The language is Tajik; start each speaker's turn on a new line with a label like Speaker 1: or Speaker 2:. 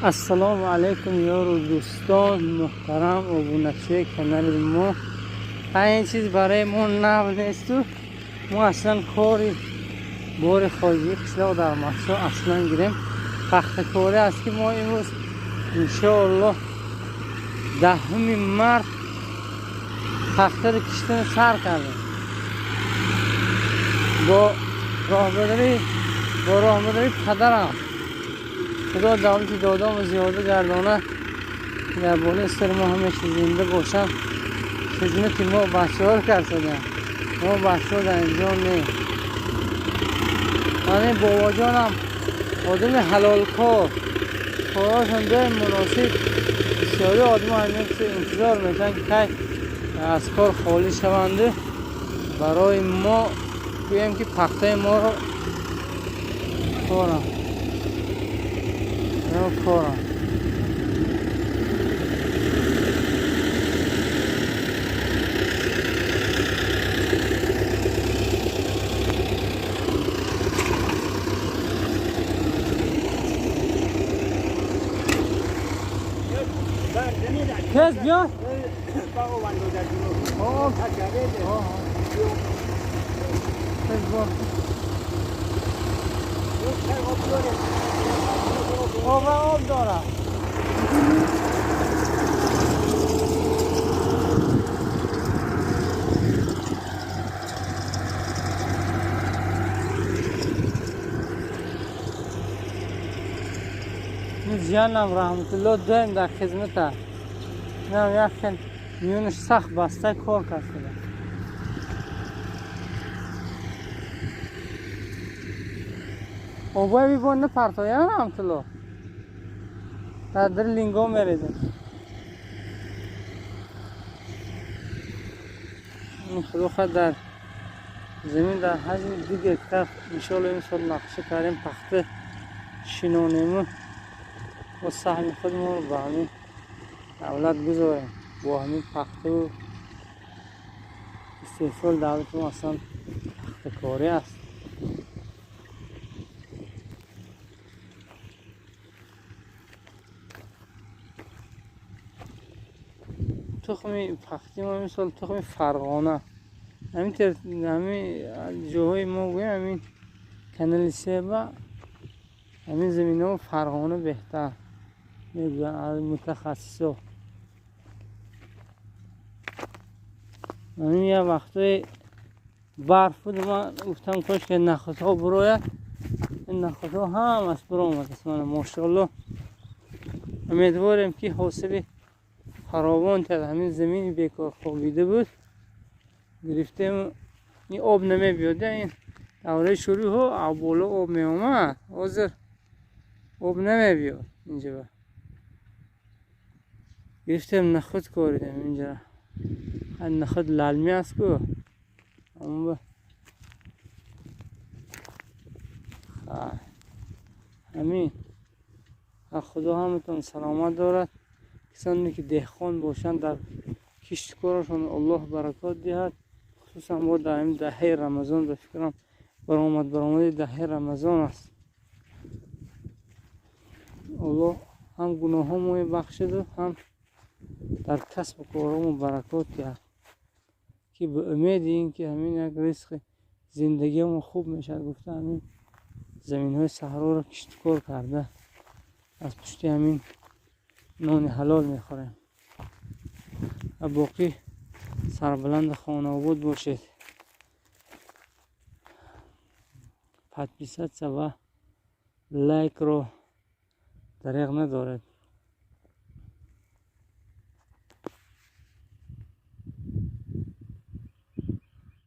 Speaker 1: Ассалому алайкум ёру дӯстон муҳтарам обуначиёи канали мо. Ин чиз барои мо нав несту мо аслан кори бори хоҷии қишлоқ дар Махсо аслан гирем пахтакорӣ аст ки мо имрӯз иншоаллоҳ 10 март пахтаро киштан сар кардем. Бо роҳбарии падарам Худо давлати додому зиёда гардона, дар болои сари мо ҳамеша зинда бошанд. Хизмати мо бачаҳоро карсадем, мо бачаҳо дар инҷо не. Ман бобоҷонам одами ҳалолкор, корашон ҷои муносиб. Бисёри одамҳо ҳамин интизор мешаванд ки кай аз кор холӣ шаванду барои мо гӯем ки пахтаи моро корам. Корам. Tez بیا. تز بیا. آب داره. جانم رحمت الله دایم در خدمت است. نه یک خیلی میونش سخت بسته کار کرده. آبای بی بنده پرتایان رحمت الله در در لینگو میریزه. این خدا خود در زمین در حجم 2 گکتر انشالله این سال نقشه کردیم پخته شینونیمو و سهم خودمون رو به همین دولت بگذاریم. با همین پخته و استحصال دولت ما اصلا پخته کاری است. تخم پختی ما مثال تخم فرغانه همین همین جاهای ما گویم همین کانال 3 همین زمین ها فرغانه بهتر میگوین از متخصص. همین یه وقتای برف بود من گفتم کاش که نخودها بروید، این نخودها هم از برآمد است. من ماشاءالله امیدواریم که حاصل فراوان تر. همین زمین بیکار خوابیده بود گرفتیم، این آب نمی بیاد. این دوره شروع ها آب بالا آب می آمد، حاضر آب نمی بیاد. اینجا گرفتیم نخود کاریدیم. اینجا نخود للمی است که همین. خدا همتون سلامت دارد. کسانی که دهقان باشند در کشت کارشان الله برکات دهد. خصوصا ما در این دهه رمضان به فکرم برآمد دهه رمضان است. الله هم گناهامو بخشد و هم در کسب و کارامو برکات دهد که به امید این که همین یک رزق زندگیمون خوب میشد. گفته همین زمین های صحرا رو کشت کار کرده از پشت همین نان حلال میخوریم. و باقی سربلند خانه آباد باشید. подписаться و لایک رو دریغ ندارد.